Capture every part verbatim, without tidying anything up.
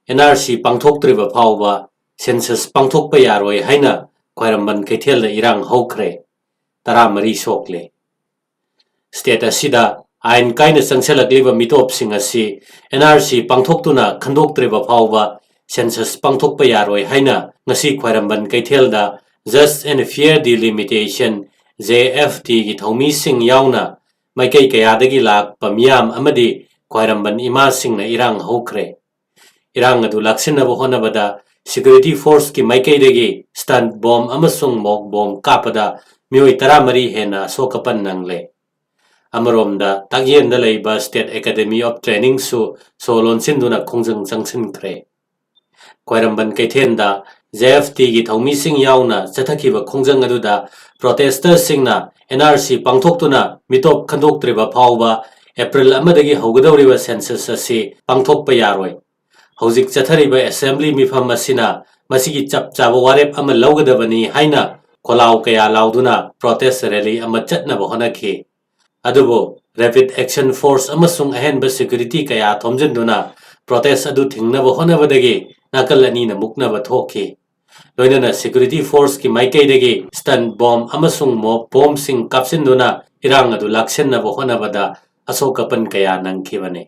And R C ꯄꯥꯡꯊꯣꯛꯇ꯭ꯔꯤꯕ ꯐꯥꯎꯕ census ꯄꯥꯡꯊꯣꯛꯄ ꯌꯥꯔꯣꯏ ꯍꯥꯏꯅ ꯈ꯭ꯋꯥꯏꯔꯝꯕꯟ ꯀꯩꯊꯦꯜꯗ ꯏꯔꯥꯡ ꯍꯧꯈ꯭ꯔꯦ꯫ ꯇꯔꯥꯃꯔꯤ ꯁꯣꯛꯂꯦ꯫ ꯁ꯭ꯇꯦꯠ ꯑꯁꯤꯗ ꯑꯥꯏꯟ ꯀꯥꯏꯅ ꯆꯪꯁꯤꯜꯂꯛꯂꯤꯕ ꯃꯤꯇꯣꯞꯁꯤꯡ ꯑꯁꯤ ꯑꯦꯟ ꯑꯥꯔ ꯁꯤ ꯄꯥꯡꯊꯣꯛꯇꯨꯅ ꯈꯟꯗꯣꯛꯇ꯭ꯔꯤꯕ ꯐꯥꯎꯕ ꯁꯦꯟꯁꯁ ꯄꯥꯡꯊꯣꯛꯄ ꯌꯥꯔꯣꯏ ꯍꯥꯏꯅ ꯉꯁꯤ ꯈ꯭ꯋꯥꯏꯔꯝꯕꯟ ꯀꯩꯊꯦꯜꯗ Just and Fair Delimitation, J F D ꯒꯤ ꯊꯧꯃꯤꯁꯤꯡ ꯌꯥꯎꯅ ꯃꯥꯏꯀꯩ ꯀꯌꯥꯗꯒꯤ ꯂꯥꯛꯄ ꯃꯤꯌꯥꯝ ꯑꯃꯗꯤ ꯈ꯭ꯋꯥꯏꯔꯝꯕꯟ ꯏꯃꯥꯁꯤꯡꯅ ꯏꯔꯥꯡ ꯍꯧꯈ꯭ꯔꯦ꯫ ꯏꯔꯥꯡ ꯑꯗꯨ ꯂꯥꯛꯁꯤꯟꯅꯕ ꯍꯣꯠꯅꯕꯗ ꯁꯦꯀ꯭ꯌꯨꯔꯤꯇꯤ ꯐꯣꯔꯁꯀꯤ ꯃꯥꯏꯀꯩꯗꯒꯤ ꯁ꯭ꯇꯟ ꯕꯣꯝ ꯑꯃꯁꯨꯡ ꯃꯣꯛ ꯕꯣꯝ ꯀꯥꯞꯄꯗ ꯃꯤꯑꯣꯏ ꯇꯔꯥꯃꯔꯤ ꯍꯦꯟꯅ ꯑꯁꯣꯛ ꯑꯄꯟ ꯅꯪꯂꯦ꯫ ꯑꯃꯔꯣꯝꯗ ꯇꯥꯛꯌꯦꯟꯗ ꯂꯩꯕ State Academy of Training ꯁꯨ ꯁꯣ ꯂꯣꯟꯁꯤꯟꯗꯨꯅ ꯈꯣꯡꯖꯪ ꯆꯪꯁꯤꯟꯈ꯭ꯔꯦ꯫ ꯈ꯭ꯋꯥꯏꯔꯝꯕꯟ ꯀꯩꯊꯦꯜꯗ J F D ꯒꯤ ꯊꯧꯃꯤꯁꯤꯡ ꯌꯥꯎꯅ ꯆꯠꯊꯈꯤꯕ ꯈꯣꯡꯖꯪ ꯑꯗꯨꯗ ꯄ꯭ꯔꯣꯇꯦꯁꯇꯔꯁꯤꯡꯅ ꯑꯦꯟ ꯑꯥꯔ ꯁꯤ ꯄꯥꯡꯊꯣꯛꯇꯨꯅ ꯃꯤꯇꯣꯞ ꯈꯟꯗꯣꯛꯇ꯭ꯔꯤꯕ ꯐꯥꯎꯕ ꯑꯦꯄ꯭ꯔꯤꯜ ꯑꯃꯗꯒꯤ ꯍꯧꯒꯗꯧꯔꯤꯕ ꯁꯦꯟꯁꯁ ꯑꯁꯤ ꯄꯥꯡꯊꯣꯛꯄ ꯌꯥꯔꯣꯏ꯫ ꯍꯧꯖꯤꯛ ꯆꯠꯊꯔꯤꯕ ꯑꯦꯁꯦꯝꯕ꯭ꯂꯤ ꯃꯤꯐꯝ ꯑꯁꯤꯅ ꯃꯁꯤꯒꯤ ꯆꯞ ꯆꯥꯕ ꯋꯥꯔꯦꯞ ꯑꯃ ꯂꯧꯒꯗꯕꯅꯤ ꯍꯥꯏꯅ ꯈꯣꯜꯂꯥꯎ ꯀꯌꯥ ꯂꯥꯎꯗꯨꯅ ꯄ꯭ꯔꯣꯇꯦꯁ ꯔꯦꯂꯤ ꯑꯃ ꯆꯠꯅꯕ ꯍꯣꯠꯅꯈꯤ꯫ ꯑꯗꯨꯕꯨ Rapid Action Force ꯑꯃꯁꯨꯡ ꯑꯍꯦꯟꯕ ꯁꯦꯀ꯭ꯌꯨꯔꯤꯇꯤ ꯀꯌꯥ ꯊꯣꯝꯖꯤꯟꯗꯨꯅ ꯄ꯭ꯔꯣꯇꯦꯁ ꯑꯗꯨ ꯊꯤꯡꯅꯕ ꯍꯣꯠꯅꯕꯗꯒꯤ ꯅꯥꯀꯜ ꯑꯅꯤꯅ ꯃꯨꯛꯅꯕ ꯊꯣꯛꯈꯤ꯫ ꯂꯣꯏꯅꯅ ꯁꯦꯀ꯭ꯌꯨꯔꯤꯇꯤ ꯐꯣꯔꯁꯀꯤ ꯃꯥꯏꯀꯩꯗꯒꯤ ꯁ꯭ꯇꯟ ꯕꯣꯝ ꯑꯃꯁꯨꯡ ꯃꯣꯞ ꯕꯣꯝꯁꯤꯡ ꯀꯥꯞꯁꯤꯟꯗꯨꯅ ꯏꯔꯥꯡ ꯑꯗꯨ ꯂꯥꯛꯁꯤꯟꯅꯕ ꯍꯣꯠꯅꯕꯗ ꯑꯁꯣꯛ ꯑꯄꯟ ꯀꯌꯥ ꯅꯪꯈꯤꯕꯅꯤ꯫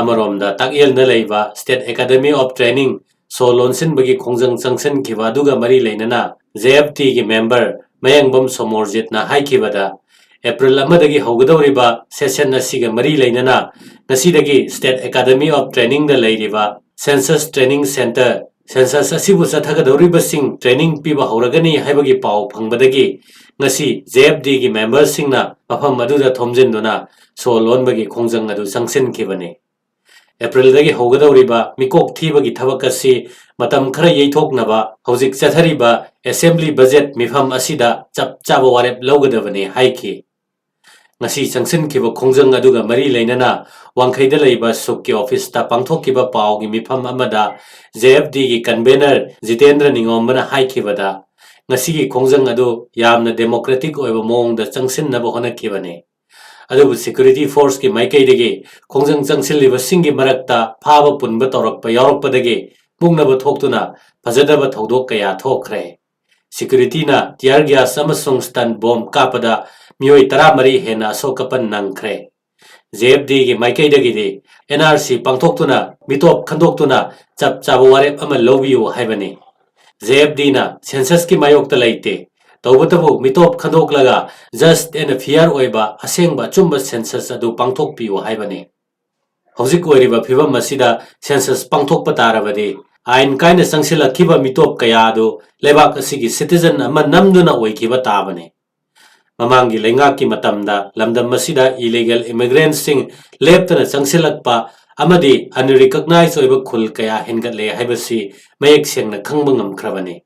ꯑꯃꯔꯣꯝꯗ ꯇꯥꯛꯌꯦꯜꯗ ꯂꯩꯕ State Academy of Training ꯁꯣ ꯂꯣꯟꯁꯤꯟꯕꯒꯤ ꯈꯣꯡꯖꯪ ꯆꯪꯁꯤꯟꯈꯤꯕ ꯑꯗꯨꯒ ꯃꯔꯤ ꯂꯩꯅꯅ J F D ꯒꯤ ꯃꯦꯝꯕꯔ ꯃꯌꯥꯡꯕꯝ ꯁꯣꯃꯣꯔꯖꯤꯠꯅ ꯍꯥꯏꯈꯤꯕꯗ, ꯑꯦꯄ꯭ꯔꯤꯜ ꯑꯃꯗꯒꯤ ꯍꯧꯒꯗꯧꯔꯤꯕ ꯁꯦꯁꯟ ꯑꯁꯤꯒ ꯃꯔꯤ ꯂꯩꯅꯅ ꯉꯁꯤꯗꯒꯤ State Academy of Training ꯗ ꯂꯩꯔꯤꯕ Census Training Centre, ꯁꯦꯟꯁꯁ ꯑꯁꯤꯕꯨ ꯆꯠꯊꯒꯗꯧꯔꯤꯕꯁꯤꯡ ꯇ꯭ꯔꯦꯅꯤꯡ ꯄꯤꯕ ꯍꯧꯔꯒꯅꯤ ꯍꯥꯏꯕꯒꯤ ꯄꯥꯎ ꯐꯪꯕꯗꯒꯤ ꯉꯁꯤ J F D ꯒꯤ ꯃꯦꯝꯕꯔꯁꯤꯡꯅ ꯃꯐꯝ ꯑꯗꯨꯗ ꯊꯣꯝꯖꯤꯟꯗꯨꯅ ꯁꯣ ꯂꯣꯟꯕꯒꯤ ꯈꯣꯡꯖꯪ ꯑꯗꯨ ꯆꯪꯁꯤꯟꯈꯤꯕꯅꯤ꯫ ꯑꯦꯄ꯭ꯔꯤꯜꯗꯒꯤ ꯍꯧꯒꯗꯧꯔꯤꯕ ꯃꯤꯀꯣꯛ ꯊꯤꯕꯒꯤ ꯊꯕꯛ ꯑꯁꯤ ꯃꯇꯝ ꯈꯔ ꯌꯩꯊꯣꯛꯅꯕ ꯍꯧꯖꯤꯛ ꯆꯠꯊꯔꯤꯕ ꯑꯦꯁꯦꯝꯕ꯭ꯂꯤ ꯕꯖꯦꯠ ꯃꯤꯐꯝ ꯑꯁꯤꯗ ꯆꯞ ꯆꯥꯕ ꯋꯥꯔꯦꯞ ꯂꯧꯒꯗꯕꯅꯤ ꯍꯥꯏꯈꯤ꯫ ꯉꯁꯤ ꯆꯪꯁꯤꯟꯈꯤꯕ ꯈꯣꯡꯖꯪ ꯑꯗꯨꯒ ꯃꯔꯤ ꯂꯩꯅꯅ ꯋꯥꯡꯈꯩꯗ ꯂꯩꯕ ꯁꯨꯛꯀꯤ ꯑꯣꯐꯤꯁꯇ ꯄꯥꯡꯊꯣꯛꯈꯤꯕ ꯄꯥꯎꯒꯤ ꯃꯤꯐꯝ ꯑꯃꯗ J F D ꯒꯤ ꯀꯟꯚꯦꯅꯔ ꯖꯤꯇꯦꯟꯗ꯭ꯔ ꯅꯤꯉꯣꯝꯕꯅ ꯍꯥꯏꯈꯤꯕꯗ, ꯉꯁꯤꯒꯤ ꯈꯣꯡꯖꯪ ꯑꯗꯨ ꯌꯥꯝꯅ ꯗꯦꯃꯣꯀ꯭ꯔꯦꯇꯤꯛ ꯑꯣꯏꯕ ꯃꯑꯣꯡꯗ ꯆꯪꯁꯤꯟꯅꯕ ꯍꯣꯠꯅꯈꯤꯕꯅꯤ꯫ ꯑꯗꯨꯕꯨ security forceꯀꯤ ꯃꯥꯏꯀꯩꯗꯒꯤ ꯈꯣꯡꯖꯪ ꯆꯪꯁꯤꯜꯂꯤꯕꯁꯤꯡꯒꯤ ꯃꯔꯛꯇ ꯐꯥꯕ ꯄꯨꯟꯕ ꯇꯧꯔꯛꯄ ꯌꯥꯎꯔꯛꯄꯗꯒꯤ ꯃꯨꯛꯅꯕ ꯊꯣꯛꯇꯨꯅ ꯐꯖꯗꯕ ꯊꯧꯗꯣꯛ ꯀꯌꯥ ꯊꯣꯛꯈ꯭ꯔꯦ꯫ Securityꯅ tear gas ꯑꯃꯁꯨꯡ stun bomb ꯀꯥꯞꯄꯗ ꯃꯤꯑꯣꯏ ꯇꯔꯥꯃꯔꯤ ꯍꯦꯟꯅ ꯑꯁꯣꯛ ꯑꯄꯟ ꯅꯪꯈ꯭ꯔꯦ꯫ JFDꯒꯤ ꯃꯥꯏꯀꯩꯗꯒꯤꯗꯤ NRC ꯄꯥꯡꯊꯣꯛꯇꯨꯅ ꯃꯤꯇꯣꯞ ꯈꯟꯗꯣꯛꯇꯨꯅ ꯆꯞ ꯆꯥꯕ ꯋꯥꯔꯦꯞ ꯑꯃ ꯂꯧꯕꯤꯌꯨ ꯍꯥꯏꯕꯅꯤ꯫ JFDꯅ censusꯀꯤ ꯃꯥꯌꯣꯛꯇ ꯂꯩꯇꯦ꯫ ꯇꯧꯕꯇꯕꯨ ꯃꯤꯇꯣꯞ ꯈꯟꯗꯣꯛꯂꯒ just and fair ꯑꯣꯏꯕ ꯑꯁꯦꯡꯕ ꯑꯆꯨꯝꯕ census ꯑꯗꯨ ꯄꯥꯡꯊꯣꯛꯄꯤꯌꯨ ꯍꯥꯏꯕꯅꯤ꯫ ꯍꯧꯖꯤꯛ ꯑꯣꯏꯔꯤꯕ ꯐꯤꯕꯝ ꯑꯁꯤꯗ census ꯄꯥꯡꯊꯣꯛꯄ ꯇꯥꯔꯕꯗꯤ ꯑꯥꯏꯟ ꯀꯥꯏꯅ ꯆꯪꯁꯤꯜꯂꯛꯈꯤꯕ ꯃꯤꯇꯣꯞ ꯀꯌꯥ ꯑꯗꯨ ꯂꯩꯕꯥꯛ ꯑꯁꯤꯒꯤ citizen ꯑꯃ ꯅꯝꯗꯨꯅ ꯑꯣꯏꯈꯤꯕ ꯇꯥꯕꯅꯤ꯫ ꯃꯃꯥꯡꯒꯤ ꯂꯩꯉꯥꯛꯀꯤ ꯃꯇꯝꯗ ꯂꯝꯗꯝ ꯑꯁꯤꯗ illegal immigrantꯁꯤꯡ ꯂꯦꯞꯇꯅ ꯆꯪꯁꯤꯜꯂꯛꯄ ꯑꯃꯗꯤ unrecognized ꯑꯣꯏꯕ ꯈꯨꯜ ꯀꯌꯥ ꯍꯦꯟꯒꯠꯂꯦ ꯍꯥꯏꯕꯁꯤ ꯃꯌꯦꯛ ꯁꯦꯡꯅ ꯈꯪꯕ ꯉꯝꯈ꯭ꯔꯕꯅꯤ꯫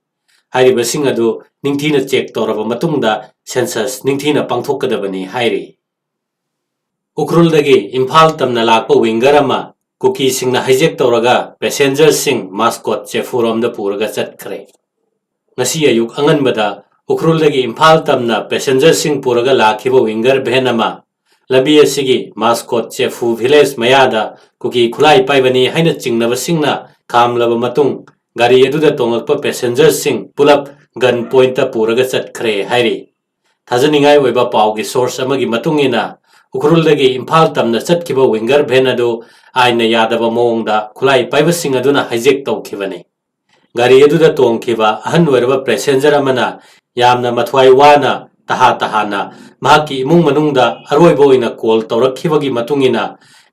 ꯍꯥꯏꯔꯤꯕꯁꯤꯡ ꯑꯗꯨ ꯅꯤꯡꯊꯤꯅ check ꯇꯧꯔꯕ ꯃꯇꯨꯡꯗ census ꯅꯤꯡꯊꯤꯅ ꯄꯥꯡꯊꯣꯛꯀꯗꯕꯅꯤ ꯍꯥꯏꯔꯤ꯫ ꯎꯈ꯭ꯔꯨꯜꯗꯒꯤ ꯏꯝꯐꯥꯜ ꯇꯝꯅ ꯂꯥꯛꯄ winger ꯑꯃ ꯀꯨꯀꯤꯁꯤꯡꯅ hijack ꯇꯧꯔꯒ passengerꯁꯤꯡ ꯃꯥꯁꯀꯣꯠ ꯆꯦꯐꯨꯔꯣꯝꯗ ꯄꯨꯔꯒ ꯆꯠꯈ꯭ꯔꯦ꯫ ꯉꯁꯤ ꯑꯌꯨꯛ ꯑꯉꯟꯕꯗ ꯎꯈ꯭ꯔꯨꯜꯗꯒꯤ ꯏꯝꯐꯥꯜ ꯇꯝꯅ passengerꯁꯤꯡ ꯄꯨꯔꯒ ꯂꯥꯛꯈꯤꯕ winger van ꯑꯃ ꯂꯝꯕꯤ ꯑꯁꯤꯒꯤ ꯃꯥꯁꯀꯣꯠ ꯆꯦꯐꯨ village ꯃꯌꯥꯗ ꯀꯨꯀꯤ ꯈꯨꯠꯂꯥꯏ ꯄꯥꯏꯕꯅꯤ ꯍꯥꯏꯅ ꯆꯤꯡꯅꯕꯁꯤꯡꯅ ꯈꯥꯝꯂꯕ ꯃꯇꯨꯡ ꯒꯥꯔꯤ ꯑꯗꯨꯗ ꯇꯣꯡꯂꯛꯄ passengerꯁꯤꯡ ꯄꯨꯂꯞ gun pointꯇ ꯄꯨꯔꯒ ꯆꯠꯈ꯭ꯔꯦ ꯍꯥꯏꯔꯤ꯫ ꯊꯥꯖꯅꯤꯡꯉꯥꯏ ꯑꯣꯏꯕ ꯄꯥꯎꯒꯤ source ꯑꯃꯒꯤ ꯃꯇꯨꯡ ꯏꯟꯅ ꯎꯈ꯭ꯔꯨꯜꯗꯒꯤ ꯏꯝꯐꯥꯜ ꯇꯝꯅ ꯆꯠꯈꯤꯕ winger van ꯑꯗꯨ ꯑꯥꯏꯟꯅ ꯌꯥꯗꯕ ꯃꯑꯣꯡꯗ ꯈꯨꯠꯂꯥꯏ ꯄꯥꯏꯕꯁꯤꯡ ꯑꯗꯨꯅ hijack ꯇꯧꯈꯤꯕꯅꯤ꯫ ꯒꯥꯔꯤ ꯑꯗꯨꯗ ꯇꯣꯡꯈꯤꯕ ꯑꯍꯟ ꯑꯣꯏꯔꯕ passenger ꯑꯃꯅ ꯌꯥꯝꯅ ꯃꯊ꯭ꯋꯥꯏ ꯋꯥꯅ ꯇꯍꯥ ꯇꯍꯥꯅ ꯃꯍꯥꯛꯀꯤ ꯏꯃꯨꯡ ꯃꯅꯨꯡꯗ ꯑꯔꯣꯏꯕ ꯑꯣꯏꯅ call ꯇꯧꯔꯛꯈꯤꯕꯒꯤ ꯃꯇꯨꯡ ꯏꯟꯅ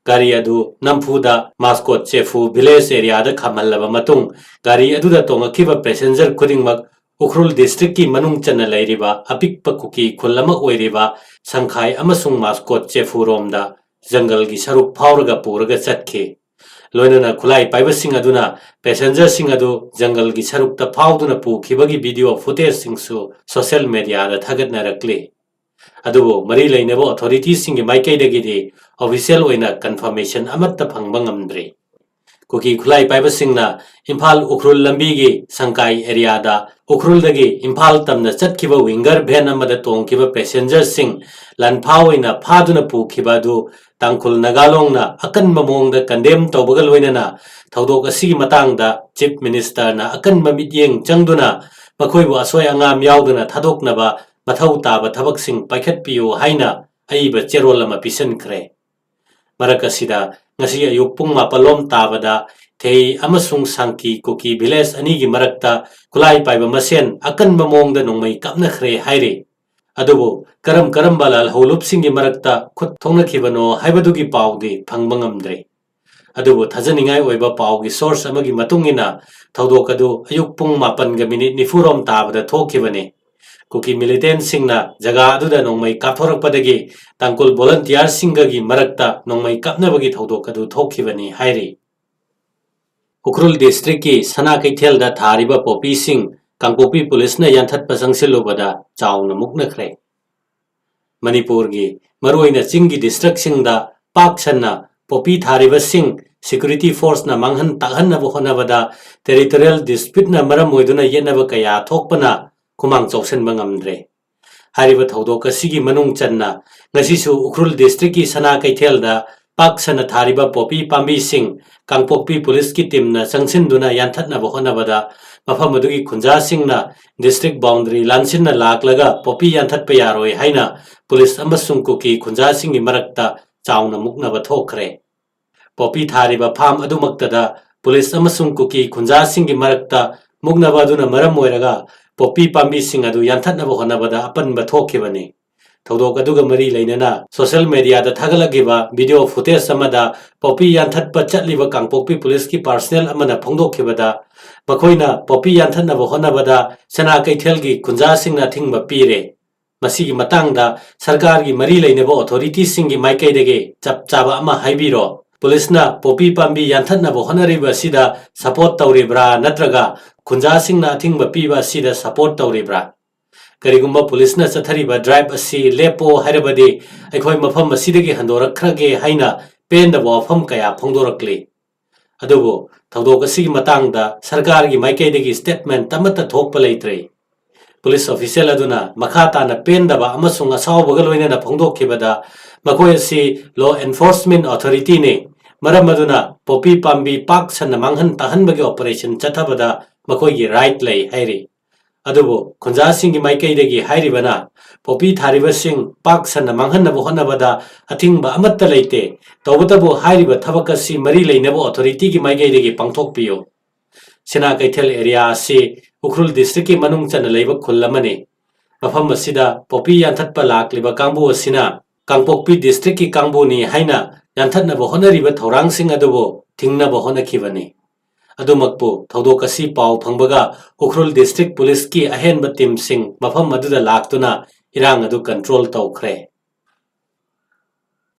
ꯒꯥꯔꯤ ꯑꯗꯨ ꯅꯝꯐꯨꯗ ꯃꯥꯁꯀꯣꯠ ꯆꯦꯐꯨ village areaꯗ ꯈꯥꯝꯍꯜꯂꯕ ꯃꯇꯨꯡ ꯒꯥꯔꯤ ꯑꯗꯨꯗ ꯇꯣꯡꯂꯛꯈꯤꯕ passenger ꯈꯨꯗꯤꯡꯃꯛ ꯎꯈ꯭ꯔꯨꯜ districtꯀꯤ ꯃꯅꯨꯡ ꯆꯟꯅ ꯂꯩꯔꯤꯕ ꯑꯄꯤꯛꯄ ꯀꯨꯀꯤ ꯈꯨꯜ ꯑꯃ ꯑꯣꯏꯔꯤꯕ ꯁꯪꯈꯥꯏ ꯑꯃꯁꯨꯡ ꯃꯥꯁꯀꯣꯠ ꯆꯦꯐꯨꯔꯣꯝꯗ ꯖꯪꯒꯜꯒꯤ ꯁꯔꯨꯛ ꯐꯥꯎꯔꯒ ꯄꯨꯔꯒ ꯆꯠꯈꯤ꯫ ꯂꯣꯏꯅꯅ ꯈꯨꯠꯂꯥꯏ ꯄꯥꯏꯕꯁꯤꯡ ꯑꯗꯨꯅ passengerꯁꯤꯡ ꯑꯗꯨ ꯖꯪꯒꯜꯒꯤ ꯁꯔꯨꯛꯇ ꯐꯥꯎꯗꯨꯅ ꯄꯨꯈꯤꯕꯒꯤ video footageꯁꯤꯡꯁꯨ social mediaꯗ ꯊꯥꯒꯠꯅꯔꯛꯂꯤ꯫ ꯑꯗꯨꯕꯨ ꯃꯔꯤ ꯂꯩꯅꯕ authorityꯁꯤꯡꯒꯤ ꯃꯥꯏꯀꯩꯗꯒꯤꯗꯤ official ꯑꯣꯏꯅ confirmation ꯑꯃꯠꯇ ꯐꯪꯕ ꯉꯝꯗ꯭ꯔꯤ꯫ ꯀꯨꯀꯤ ꯈꯨꯠꯂꯥꯏ ꯄꯥꯏꯕꯁꯤꯡꯅ ꯏꯝꯐꯥꯜ ꯎꯈ꯭ꯔꯨꯜ ꯂꯝꯕꯤꯒꯤ ꯁꯪꯀꯥꯏ ꯑꯦꯔꯤꯌꯥꯗ ꯎꯈ꯭ꯔꯨꯜꯗꯒꯤ ꯏꯝꯐꯥꯜ ꯇꯝꯅ ꯆꯠꯈꯤꯕ ꯋꯤꯡꯒꯔ ꯚꯦꯟ ꯑꯃꯗ ꯇꯣꯡꯈꯤꯕ ꯄꯦꯁꯦꯟꯖꯔꯁꯤꯡ ꯂꯥꯟꯐꯥ ꯑꯣꯏꯅ ꯐꯥꯗꯨꯅ ꯄꯨꯈꯤꯕ ꯑꯗꯨ ꯇꯥꯡꯈꯨꯜ ꯅꯥꯒꯥꯂꯣꯡꯅ ꯑꯀꯟꯕ ꯃꯑꯣꯡꯗ ꯀꯟꯗꯦꯝ ꯇꯧꯕꯒ ꯂꯣꯏꯅꯅ ꯊꯧꯗꯣꯛ ꯑꯁꯤꯒꯤ ꯃꯇꯥꯡꯗ ꯆꯤꯐ ꯃꯤꯅꯤꯁꯇꯔꯅ ꯑꯀꯟꯕ ꯃꯤꯠꯌꯦꯡ ꯆꯪꯗꯨꯅ ꯃꯈꯣꯏꯕꯨ ꯑꯁꯣꯏ ꯑꯉꯥꯝ ꯌꯥꯎꯗꯅ ꯊꯥꯗꯣꯛꯅꯕ ꯃꯊꯧ ꯇꯥꯕ ꯊꯕꯛꯁꯤꯡ ꯄꯥꯏꯈꯠꯄꯤꯌꯨ ꯍꯥꯏꯅ ꯑꯏꯕ ꯆꯦꯔꯣꯜ ꯑꯃ ꯄꯤꯁꯤꯟꯈ꯭ꯔꯦ꯫ ꯃꯔꯛ ꯑꯁꯤꯗ ꯉꯁꯤ ꯑꯌꯨꯛ ꯄꯨꯡ ꯃꯥꯄꯜ ꯂꯣꯝ ꯇꯥꯕꯗ ꯊꯦꯏ ꯑꯃꯁꯨꯡ ꯁꯥꯡꯀꯤ ꯀꯨꯀꯤ ꯚꯤꯂꯦꯖ ꯑꯅꯤꯒꯤ ꯃꯔꯛꯇ ꯈꯨꯠꯂꯥꯏ ꯄꯥꯏꯕ ꯃꯁꯦꯟ ꯑꯀꯟꯕ ꯃꯑꯣꯡꯗ ꯅꯣꯡꯃꯩ ꯀꯥꯞꯅꯈ꯭ꯔꯦ ꯍꯥꯏꯔꯤ꯫ ꯑꯗꯨꯕꯨ ꯀꯔꯝ ꯀꯔꯝꯕ ꯂꯥꯜꯍꯧꯂꯨꯞꯁꯤꯡꯒꯤ ꯃꯔꯛꯇ ꯈꯨꯠ ꯊꯣꯛꯅꯈꯤꯕꯅꯣ ꯍꯥꯏꯕꯗꯨꯒꯤ ꯄꯥꯎꯗꯤ ꯐꯪꯕ ꯉꯝꯗ꯭ꯔꯤ꯫ ꯑꯗꯨꯕꯨ ꯊꯥꯖꯅꯤꯡꯉꯥꯏ ꯑꯣꯏꯕ ꯄꯥꯎꯒꯤ ꯁꯣꯔꯁ ꯑꯃꯒꯤ ꯃꯇꯨꯡ ꯏꯟꯅ ꯊꯧꯗꯣꯛ ꯑꯗꯨ ꯑꯌꯨꯛ ꯄꯨꯡ ꯃꯥꯄꯟꯒ ꯃꯤꯅꯤꯠ ꯅꯤꯐꯨ ꯔꯣꯝ ꯇꯥꯕꯗ ꯊꯣꯛꯈꯤꯕꯅꯤ꯫ ꯀꯨꯀꯤ ꯃꯤꯂꯤꯇꯦꯟꯁꯤꯡꯅ ꯖꯒꯥ ꯑꯗꯨꯗ ꯅꯣꯡꯃꯩ ꯀꯥꯞꯊꯣꯔꯛꯄꯗꯒꯤ ꯇꯥꯡꯀꯨꯜ ꯚꯣꯂꯟꯇꯤꯌꯥꯔꯁꯤꯡꯒꯒꯤ ꯃꯔꯛꯇ ꯅꯣꯡꯃꯩ ꯀꯥꯞꯅꯕꯒꯤ ꯊꯧꯗꯣꯛ ꯑꯗꯨ ꯊꯣꯛꯈꯤꯕꯅꯤ ꯍꯥꯏꯔꯤ꯫ ꯎꯈ꯭ꯔꯨꯜ ꯗꯤꯁꯇ꯭ꯔꯤꯛꯀꯤ ꯁꯅꯥ ꯀꯩꯊꯦꯜꯗ ꯊꯥꯔꯤꯕ ꯄꯣꯄꯤꯁꯤꯡ ꯀꯥꯡꯄꯣꯛꯄꯤ ꯄꯨꯂꯤꯁꯅ ꯌꯥꯟꯊꯠꯄ ꯆꯪꯁꯤꯜꯂꯨꯕꯗ ꯆꯥꯎꯅ ꯃꯨꯛꯅꯈ꯭ꯔꯦ꯫ ꯃꯅꯤꯄꯨꯔꯒꯤ ꯃꯔꯨꯑꯣꯏꯅ ꯆꯤꯡꯒꯤ ꯗꯤꯁꯇ꯭ꯔꯤꯛꯁꯤꯡꯗ ꯄꯥꯛ ꯁꯟꯅ ꯄꯣꯄꯤ ꯊꯥꯔꯤꯕꯁꯤꯡ ꯁꯦꯀ꯭ꯌꯨꯔꯤꯇꯤ ꯐꯣꯔꯁꯅ ꯃꯥꯡꯍꯟ ꯇꯥꯛꯍꯟꯅꯕ ꯍꯣꯠꯅꯕꯗ ꯇꯦꯔꯤꯇꯣꯔꯤꯌꯦꯜ ꯗꯤꯁꯄ꯭ꯌꯨꯠꯅ ꯃꯔꯝ ꯑꯣꯏꯗꯨꯅ ꯌꯦꯠꯅꯕ ꯀꯌꯥ ꯊꯣꯛꯄꯅ ꯈꯨꯃꯥꯡ ꯆꯥꯎꯁꯤꯟꯕ ꯉꯝꯗ꯭ꯔꯦ꯫ ꯍꯥꯏꯔꯤꯕ ꯊꯧꯗꯣꯛ ꯑꯁꯤꯒꯤ ꯃꯅꯨꯡ ꯆꯟꯅ ꯉꯁꯤꯁꯨ ꯎꯈ꯭ꯔꯨꯜ ꯗꯤꯁꯇ꯭ꯔꯤꯛꯀꯤ ꯁꯅꯥ ꯀꯩꯊꯦꯜꯗ ꯄꯥꯛ ꯁꯟꯅ ꯊꯥꯔꯤꯕ ꯄꯣꯄꯤ ꯄꯥꯝꯕꯤꯁꯤꯡ ꯀꯥꯡꯄꯣꯛꯄꯤ ꯄꯨꯂꯤꯁꯀꯤ ꯇꯤꯝꯅ ꯆꯪꯁꯤꯟꯗꯨꯅ ꯌꯥꯟꯊꯠꯅꯕ ꯍꯣꯠꯅꯕꯗ ꯃꯐꯝ ꯑꯗꯨꯒꯤ ꯈꯨꯟꯖꯥꯁꯤꯡꯅ ꯗꯤꯁꯇ꯭ꯔꯤꯛ ꯕꯥꯎꯟꯗꯔꯤ ꯂꯥꯟꯁꯤꯟꯅ ꯂꯥꯛꯂꯒ ꯄꯣꯄꯤ ꯌꯥꯟꯊꯠꯄ ꯌꯥꯔꯣꯏ ꯍꯥꯏꯅ ꯄꯨꯂꯤꯁ ꯑꯃꯁꯨꯡ ꯀꯨꯀꯤ ꯈꯨꯟꯖꯥꯁꯤꯡꯒꯤ ꯃꯔꯛꯇ ꯆꯥꯎꯅ ꯃꯨꯛꯅꯕ ꯊꯣꯛꯈ꯭ꯔꯦ꯫ ꯄꯣꯄꯤ ꯊꯥꯔꯤꯕ ꯐꯥꯝ ꯑꯗꯨꯃꯛꯇꯗ ꯄꯨꯂꯤꯁ ꯑꯃꯁꯨꯡ ꯀꯨꯀꯤ ꯈꯨꯟꯖꯥꯁꯤꯡꯒꯤ ꯃꯔꯛꯇ ꯃꯨꯛꯅꯕ ꯑꯗꯨꯅ ꯃꯔꯝ ꯑꯣꯏꯔꯒ ꯄꯣꯄꯤ ꯄꯥꯝꯕꯤꯁꯤꯡ ꯑꯗꯨ ꯌꯥꯟꯊꯠꯅꯕ ꯍꯣꯠꯅꯕꯗ ꯑꯄꯟꯕ ꯊꯣꯛꯈꯤꯕꯅꯤ꯫ ꯊꯧꯗꯣꯛ ꯑꯗꯨꯒ ꯃꯔꯤ ꯂꯩꯅꯅ ꯁꯣꯁꯤꯌꯦꯜ ꯃꯦꯗꯤꯌꯥꯗ ꯊꯥꯒꯠꯂꯛꯂꯤꯕ ꯚꯤꯗꯤꯑꯣ ꯐꯨꯇꯦꯖ ꯑꯃꯗ ꯄꯣꯄꯤ ꯌꯥꯟꯊꯠꯄ ꯆꯠꯂꯤꯕ ꯀꯥꯡꯄꯣꯛꯄꯤ ꯄꯨꯂꯤꯁꯀꯤ ꯄꯥꯔꯁꯅꯦꯜ ꯑꯃꯅ ꯐꯣꯡꯗꯣꯛꯈꯤꯕꯗ ꯃꯈꯣꯏꯅ ꯄꯣꯄꯤ ꯌꯥꯟꯊꯠꯅꯕ ꯍꯣꯠꯅꯕꯗ ꯁꯅꯥ ꯀꯩꯊꯦꯜꯒꯤ ꯈꯨꯟꯖꯥꯁꯤꯡꯅ ꯑꯊꯤꯡꯕ ꯄꯤꯔꯦ꯫ ꯃꯁꯤꯒꯤ ꯃꯇꯥꯡꯗ ꯁꯔꯀꯥꯔꯒꯤ ꯃꯔꯤ ꯂꯩꯅꯕ ꯑꯣꯊꯣꯔꯤꯇꯤꯁꯤꯡꯒꯤ ꯃꯥꯏꯀꯩꯗꯒꯤ ꯆꯞ ꯆꯥꯕ ꯑꯃ ꯍꯥꯏꯕꯤꯔꯣ꯫ ꯄꯨꯂꯤꯁꯅ ꯄꯣꯄꯤ ꯄꯥꯝꯕꯤ ꯌꯥꯟꯊꯠꯅꯕ ꯍꯣꯠꯅꯔꯤꯕ ꯑꯁꯤꯗ ꯁꯄꯣꯔꯠ ꯇꯧꯔꯤꯕ꯭ꯔꯥ ꯅꯠꯇ꯭ꯔꯒ ꯈꯨꯟꯖꯥꯁꯤꯡꯅ ꯑꯊꯤꯡꯕ ꯄꯤꯕ ꯑꯁꯤꯗ ꯁꯄꯣꯔꯠ ꯇꯧꯔꯤꯕ꯭ꯔꯥ? ꯀꯔꯤꯒꯨꯝꯕ ꯄꯨꯂꯤꯁꯅ ꯆꯠꯊꯔꯤꯕ ꯗ꯭ꯔꯥꯏꯚ ꯑꯁꯤ ꯂꯦꯞꯄꯣ ꯍꯥꯏꯔꯕꯗꯤ ꯑꯩꯈꯣꯏ ꯃꯐꯝ ꯑꯁꯤꯗꯒꯤ ꯍꯟꯗꯣꯔꯛꯈ꯭ꯔꯒꯦ ꯍꯥꯏꯅ ꯄꯦꯟꯗꯕ ꯋꯥꯐꯝ ꯀꯌꯥ ꯐꯣꯡꯗꯣꯔꯛꯂꯤ꯫ ꯑꯗꯨꯕꯨ ꯊꯧꯗꯣꯛ ꯑꯁꯤꯒꯤ ꯃꯇꯥꯡꯗ ꯁꯔꯀꯥꯔꯒꯤ ꯃꯥꯏꯀꯩꯗꯒꯤ statement ꯑꯃꯠꯇ ꯊꯣꯛꯄ ꯂꯩꯇ꯭ꯔꯦ꯫ ꯄꯨꯂꯤꯁ ꯑꯣꯐꯤꯁꯤꯌꯦꯜ ꯑꯗꯨꯅ ꯃꯈꯥ ꯇꯥꯅ ꯄꯦꯟꯗꯕ ꯑꯃꯁꯨꯡ ꯑꯁꯥꯎꯕꯒ ꯂꯣꯏꯅꯅ ꯐꯣꯡꯗꯣꯛꯈꯤꯕꯗ, ꯃꯈꯣꯏ ꯑꯁꯤ law enforcement authority ꯅꯤ, ꯃꯔꯝ ꯑꯗꯨꯅ ꯄꯣꯄꯤ ꯄꯥꯝꯕꯤ ꯄꯥꯛ ꯁꯟꯅ ꯃꯥꯡꯍꯟ ꯇꯥꯍꯟꯕꯒꯤ operation ꯆꯠꯊꯕꯗ ꯃꯈꯣꯏꯒꯤ right ꯂꯩ ꯍꯥꯏꯔꯤ꯫ ꯑꯗꯨꯕꯨ ꯈꯨꯟꯖꯥꯁꯤꯡꯒꯤ ꯃꯥꯏꯀꯩꯗꯒꯤ ꯍꯥꯏꯔꯤꯕꯅ, ꯄꯣꯄꯤ ꯊꯥꯔꯤꯕꯁꯤꯡ ꯄꯥꯛ ꯁꯟꯅ ꯃꯥꯡꯍꯟꯅꯕ ꯍꯣꯠꯅꯕꯗ ꯑꯊꯤꯡꯕ ꯑꯃꯠꯇ ꯂꯩꯇꯦ, ꯇꯧꯕꯇꯕꯨ ꯍꯥꯏꯔꯤꯕ ꯊꯕꯛ ꯑꯁꯤ ꯃꯔꯤ ꯂꯩꯅꯕ authority ꯒꯤ ꯃꯥꯏꯀꯩꯗꯒꯤ ꯄꯥꯡꯊꯣꯛꯄꯤꯌꯨ꯫ ꯁꯤꯅꯥ ꯀꯩꯊꯦꯜ area ꯑꯁꯤ ꯎꯈ꯭ꯔꯨꯜ district ꯀꯤ ꯃꯅꯨꯡ ꯆꯟꯅ ꯂꯩꯕ ꯈꯨꯜ ꯑꯃꯅꯤ꯫ ꯃꯐꯝ ꯑꯁꯤꯗ ꯄꯣꯄꯤ ꯌꯥꯟꯊꯠꯄ ꯂꯥꯛꯂꯤꯕ ꯀꯥꯡꯕꯨ ꯑꯁꯤꯅ ꯀꯥꯡꯄꯣꯛꯄꯤ district ꯀꯤ ꯀꯥꯡꯕꯨꯅꯤ ꯍꯥꯏꯅ ꯌꯥꯟꯊꯠꯅꯕ ꯍꯣꯠꯅꯔꯤꯕ ꯊꯧꯔꯥꯡꯁꯤꯡ ꯑꯗꯨꯕꯨ ꯊꯤꯡꯅꯕ ꯍꯣꯠꯅꯈꯤꯕꯅꯤ꯫ ꯑꯗꯨꯃꯛꯄꯨ ꯊꯧꯗꯣꯛ ꯑꯁꯤ ꯄꯥꯎ ꯐꯪꯕꯒ ꯎꯈ꯭ꯔꯨꯜ district ꯄꯨꯂꯤꯁꯀꯤ ꯑꯍꯦꯟꯕ team ꯁꯤꯡ ꯃꯐꯝ ꯑꯗꯨꯗ ꯂꯥꯛꯇꯨꯅ ꯏꯔꯥꯡ ꯑꯗꯨ control ꯇꯧꯈ꯭ꯔꯦ꯫